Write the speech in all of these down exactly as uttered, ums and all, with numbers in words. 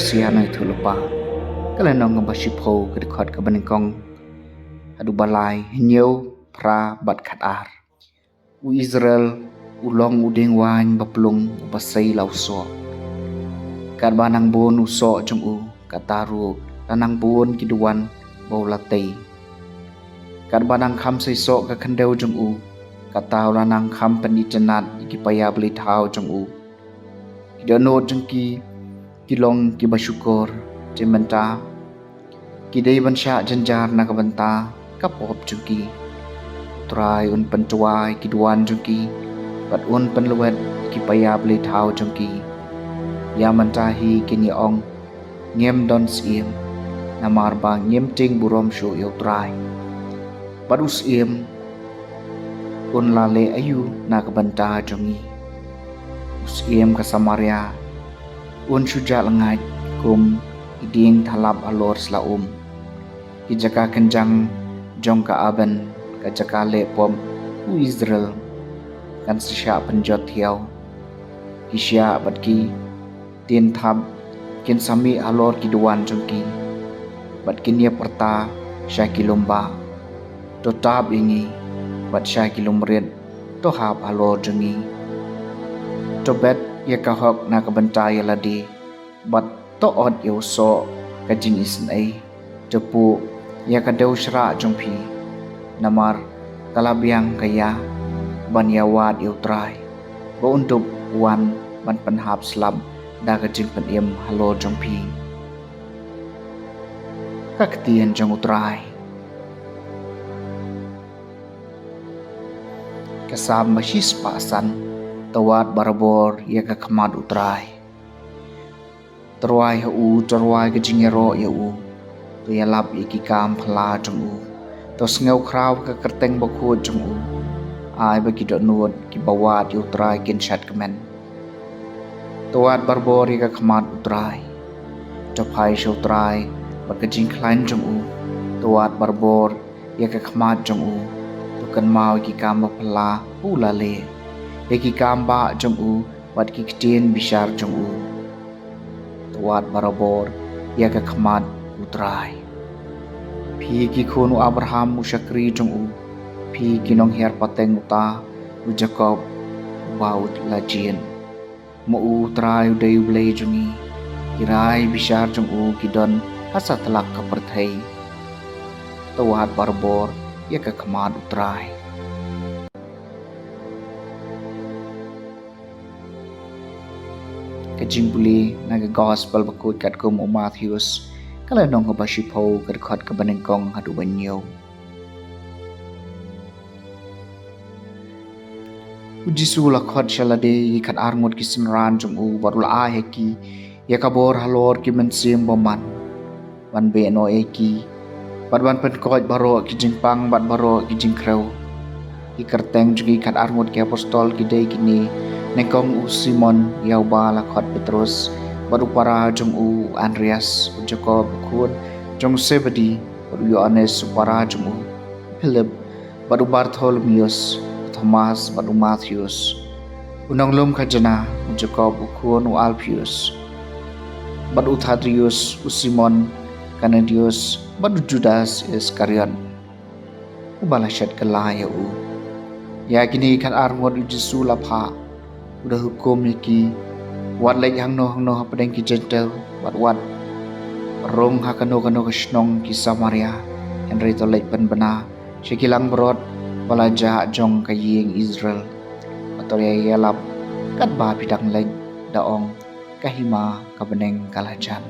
Hosea na ïathuhlypa, ka lynnong ba shiphew, ka dkhot kaba nyngkong haduh ba lai, hynñiew, phra bad khatar. U Israel u long u dieng waiñ ba plung, uba sei la u soh. Katba nang bun u soh jong u, kata ruh la nang bun ki duwan ba u la tei. Katba nang kham sei soh ka khyndew jong u, kata u la nang kham pynitynnad ïa ki paia blei thaw jong u. Ki dohnud jong ki ki long kiba shukor, te mynta ki dei ban shah jynjar na ka bynta ka pop jong ki. U Trai un pyntwa ïa ki duwan jong ki, bad un pynlwet ïa ki paia blei thaw jong ki. Ïa mynta hi kin ïa ong, ngim don syiem, namar ba ngim tieng burom shuh ïa u Trai. Bad u syiem un la leh aïu na ka bynta jong ngi? U syiem ka Samaria un shu jah lyngngait kum i dieng thalap halor sla um. Ki jaka kynjang jong ka Aven, ka jaka leh pop u Israel, kan sa shah pynjot thiaw. Ki shiah bad ki tien thap kin sa mih halor ki duwan jong ki, bad kin ïa pyrta sha ki lum bah, to tap ïa ngi, bad sha ki lum rit, to hap halor jong ngi. To bet ïa ka hok na ka bynta ïa lade, bad to ot ïa u soh ka jingisynei. To puh ïa ka dew shrah jong phi, namar ka la biang ka ïa ban ïa wad ïa u Trai, ba un dup wan ban pynhap slap da ka jingpynim halor jong phi. Ka ktien jong u Trai. Ka Salm ba shispah san. To wad barabor ïa ka khmat u Trai. To rwai ha u, to rwai ka jingïaroh ïa u. To ïalap ïa ki kam phylla jong u. To sngew khraw ka kyrteng bakhuid jong u. Ai ba ki dohnud kiba wad ïa u Trai kin shad kmen. To wad barabor ïa ka khmat u Trai. To phai sha u Trai bad ka jingkhlaiñ jong u. To wad barabor ïa ka khmat jong u. To kynmaw ïa ki kam ba phylla ba u la leh, ïa ki kam bah jong u bad ki ktien bishar jong u. To wad barabor ïa ka khmat u Trai. Phi ki khun u Abraham u shakri jong u, phi ki nonghiar pateng uta u Jakob uba u la jied. Ma u Trai u dei u Blei jong ngi, ki rai bishar jong u ki don ha satlak ka pyrthei. To wad barabor ïa ka khmat u Trai. Ka jingpule na ka Gospel bakhuid katkum u Mathaios, ka lynnong kaba shiphew, ka dkhot kaba nyngkong haduh ba hynñiew. U Jisu u la khot sha lade ïa ki khatar ngut ki synran jong u, bad u la ai ha ki ïa ka bor halor ki mynsiem bymman, ban beh noh ïa ki, bad ban pynkoit baroh ki jingpang bad baroh ki jingkhrew. Ki kyrteng jong ki khatar ngut ki apostol ki dei kine: nyngkong u Simon, ïa uba la khot Petros, bad u para jong u, u Andreas, u Jakob u khun jong u Sebedi, bad u Ïoannis u para jong u, u Philip, bad u Bartholomeus, u Thomas, bad u Mathaios, u nonglum khajna, u Jakob u khun u Alpheus, bad u Thaddeus, u Simon Kananios, bad u Judas Iskariot, uba la shet kylla ïa u. Ïa kine ki khatar ngut u Jisu u la phah, u da hukum ïa ki: Wat leit hangno hangno hapdeng ki Jentil, bad wat rung ha kano kano ka shnong ki Samaria, hynrei to leit pynbna sha ki langbrot ba la jah jong ka ïing Israel. Bad to ïa ïalap katba phi dang leit, da ong: Ka hima ka bneng ka la jan.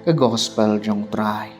Ka Gospel jong u Trai.